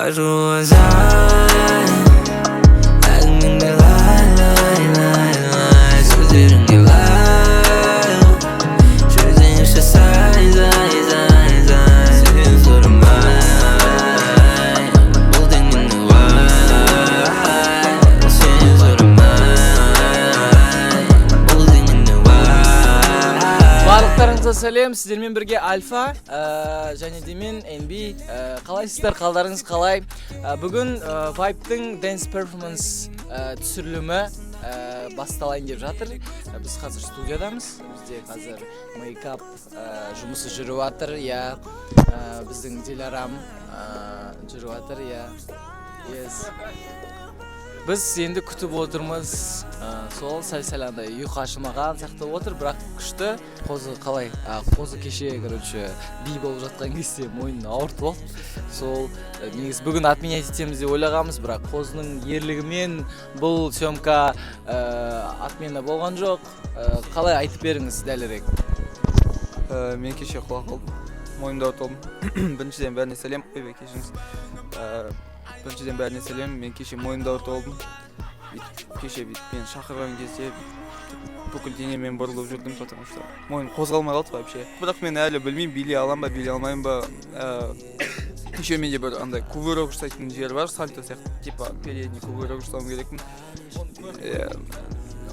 Ашулансаң, әңгімеңде лай, лай, лай, лай, сөздеріңе лай. Жүзіңше сай, сай, сай, сай, сен сұрамай. Бұл деңгені уай, сен сұрамай. Бұл деңгені уай. Барлықтарыңызға сәлем, сіздермен бірге Альфа және де мен NB. Қалайсыздар, қалдарыңыз қалай? Бүгін Vibe-тың Dance Performance түсірілімі басталайын деп жатыр. Біз қазір студиядамыз. Бізде қазір мейкап жұмысы жүріп жатыр, иә. Біздің Диларам жүріп жатыр, иә. Yes. Біз енді күтіп отырмыз. Сол сәл-сәл андай ұйқы ашылмаған сияқты болып отыр, бірақ күшті. Қозы қалай? Қозы кеше, короче, би болып жатқан кезде мойнын ауыртып алды. Сол негізі бүгін отменять етеміз деп ойлағанбыз, бірақ қозының ерлігімен бұл съемка отмена болған жоқ. Қалай, айтып беріңіз дәлірек. Мен кеше құлап қалдым, мойнымды ауыртып алдым. Біріншіден, бәріне сәлем. Ойбай, кешіріңіз. Біріншіден, бәріне сәлем. Мен кеше мойнымды ауыртып алдым. Бүйтіп кеше бүйтіп мені шақырған кезде бүкіл денеммен бұрылып жүрдім, потому что мойным қозғалмай қалды вообще. Бірақ мен әлі білмеймін, билей аламын ба, билей алмаймын ба. Еще менде бір андай кувырок жасайтын жер бар, сальто сияқты, типа передний кувырок жасауым керекпін. Иә,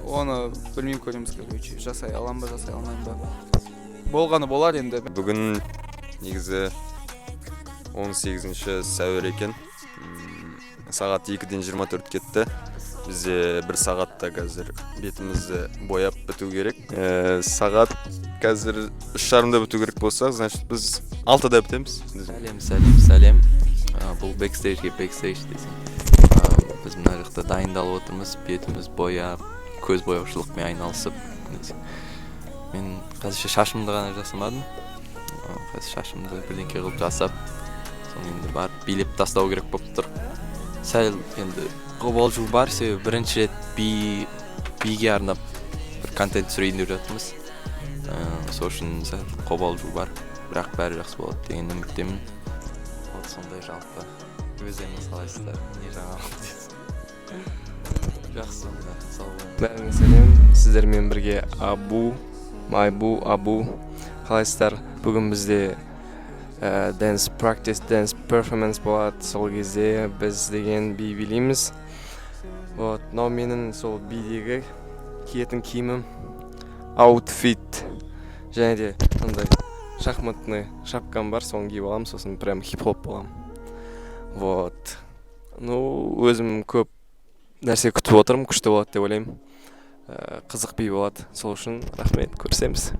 оны білмеймін, көреміз, короче, жасай аламын ба, жасай алмаймын ба, болғаны болар енді. Бүгін негізі 18 сәуір екен. Сағат 2-ден 24 кетті. Бізде бір сағатта қазір бетімізді бояп біту керек. Сағат қазір 3:30-да біту керек болса, значит, біз 6-да бітеміз. Сәлем, сәлем, сәлем. Бұл бэкстейджге бэкстейдж десең. Біз мына жақта дайындалып отырмыз, бетіміз бояп, көз бояушылықпен айналысып. Мен қазірше шашымды ғана жасамадым. Қазір шашымды бірдеңке қылып жасап, соны енді барып билеп тастау керек болып тұр. Сәл енді қобалжу бар, себебі бірінші рет биге арнап бір контент түсірейін деп жатырмыз. Сол үшін сәл қобалжу бар, бірақ бәрі жақсы болады деген үміттемін. Вот сондай жалпы. Өздеріңіз қалайсыздар, не жаңалық дейсіз? Жақсы, онда сау болыңыз. Бәріңе сәлем, сіздермен бірге Абу, Майбу, Абу. Қалайсыздар? Бүгін бізде dance practice, dance performance болады. Сол кезде біз деген би билейміз. Вот, мынау менің сол бидегі киетін киімім, outfit. Және де андай шахматный шапкам бар, соны киіп аламын, сосын прям хип-хоп боламын. Вот. Ну, өзім көп нәрсе күтіп отырмын, күшті болады деп ойлаймын. Қызық би болады. Сол үшін рахмет, көрісеміз.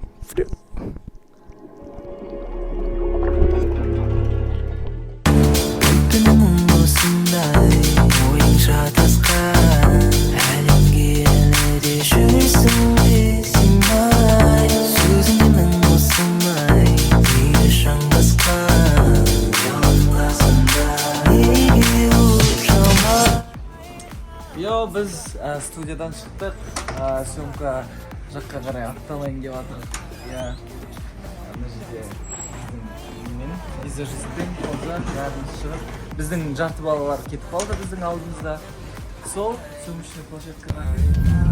Түнім осындай, ойың шатасқан, әлемге әлі де жүрсің бе сыймай, сөзіңе мін қосылмай, неге шаң басқан жалынғасында, неге ұшалмай? Йо, біз студиядан шықтық, съемка жаққа қарай атталайын деп жатырмық. Иә, ана жерде біздің немен, визажистпен Қозы, бәріміз шығып, біздің жарты балалар кетіп қалды біздің алдымызда. Сол съемочный площадкаға.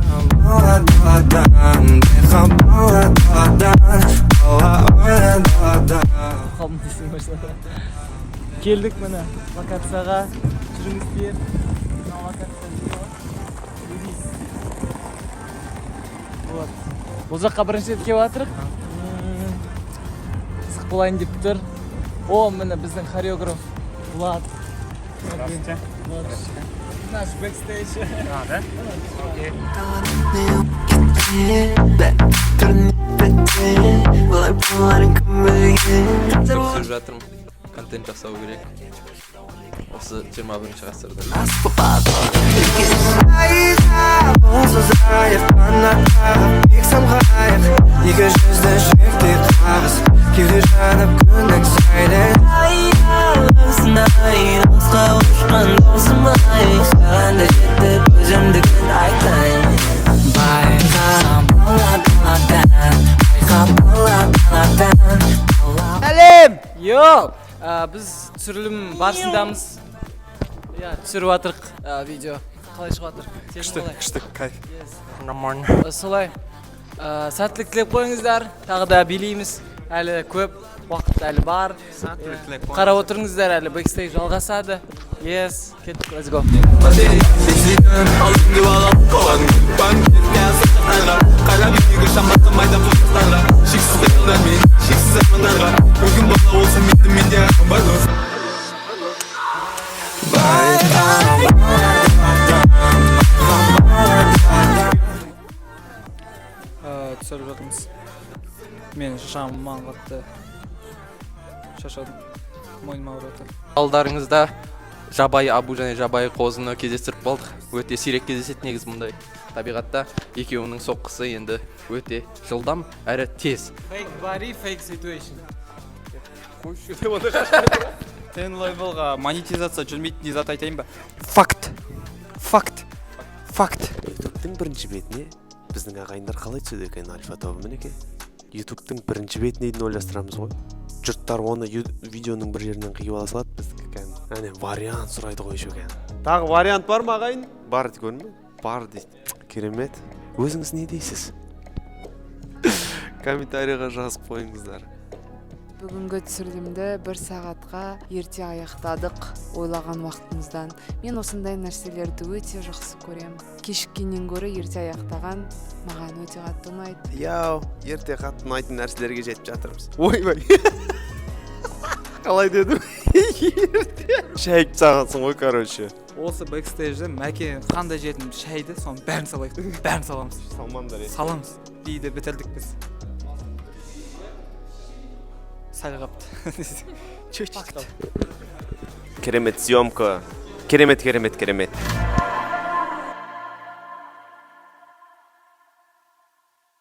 Даладан, байқа, даладан, даладан. Қалдым дейсің машинада. Келдік міне локацияға, жүріңіздер. Мына локация не болады? Не дейсіз? Вот. Бұл жаққа бірінші рет келіп жатырық. Қызық болайын деп тұр. О, міне біздің хореограф Влад. Здравствуйте. Наш бэкстейдж. А, да? Окей. Былай боларын кім білген? Түсіріп жатырмын, контент жасау керек осы 21 ғасырда. Созайық, қанат қағып, биік самғайық. Екі жүзді жүректей қағыс, кеуде жанып күннің сәуле. Алысқа ұшқан досым ай, саған да жетіп өзімдікін айтайын. Байқа, бала даладан, байқа, бала даладан. Сәлем! Йо! Біз түсірілім барысындамыз. Иә, түсіріп жатырық видео. Қалай шығып жатыр? Сезім қалай? Күшті, кайф. Yes. Нормально. Солай. Сәттілік тілеп қойыңыздар. Тағы да билейміз. Әлі көп уақыт әлі бар. Сәттілік тілеп қойыңыз. Қарап отырыңыздар, әлі бэкстейдж жалғасады. Yes, кеттік, let's go. Шексіз қиялдармен, шексіз армандарға. Мүмкін бала болсам, енді менде арман бар, дос. Түсіріп жатырмыз. Мен жаман қатты шаршадым, мойным ауырып жатыр. Алдарыңызда жабайы Абу және жабайы қозыны кездестіріп қалдық. Өте сирек кездеседі негізі мұндай табиғатта. Екеуінің соққысы енді өте жылдам әрі тез. Fake body, fake situation. Тен лейблға монетизация жүрмейтін зат айтайын ба? Факт, факт, факт. Ютубтың бірінші бетіне біздің ағайындар қалай түседі екен? Альфа тобы, мінекей, Ютубтың бірінші бетіне дейін ойластырамыз ғой. Жұрттар оны видеоның бір жерінен қиып ала салады, біздікі кәдімгі. Әне, вариант сұрайды ғой еще кәдімгі. Тағы вариант бар ма, ағайын? Бар дейді, көрдің бе? Бар дейді. Керемет. Өзіңіз не дейсіз? Комментарийға жазып қойыңыздар. Бүгінгі түсірілімді бір сағатқа ерте аяқтадық ойлаған уақытымыздан. Мен осындай нәрселерді өте жақсы көремін. Кешіккеннен гөрі ерте аяқтаған маған өте қатты ұнайды. Яу, ерте қатты ұнайтын нәрселерге жетіп жатырмыз. Ойбай, қалай дедім? Ерте шай ішіп тастағансың ғой, короче. Осы бэкстейджде Мәке қандай жетін шайды, соның бәрін салайық, бәрін саламыз. Салмаңдар, е. Саламыз дейді. Бітірдік біз, сәл қапты, чуть чуть қалды. Керемет съемка, керемет, керемет, керемет.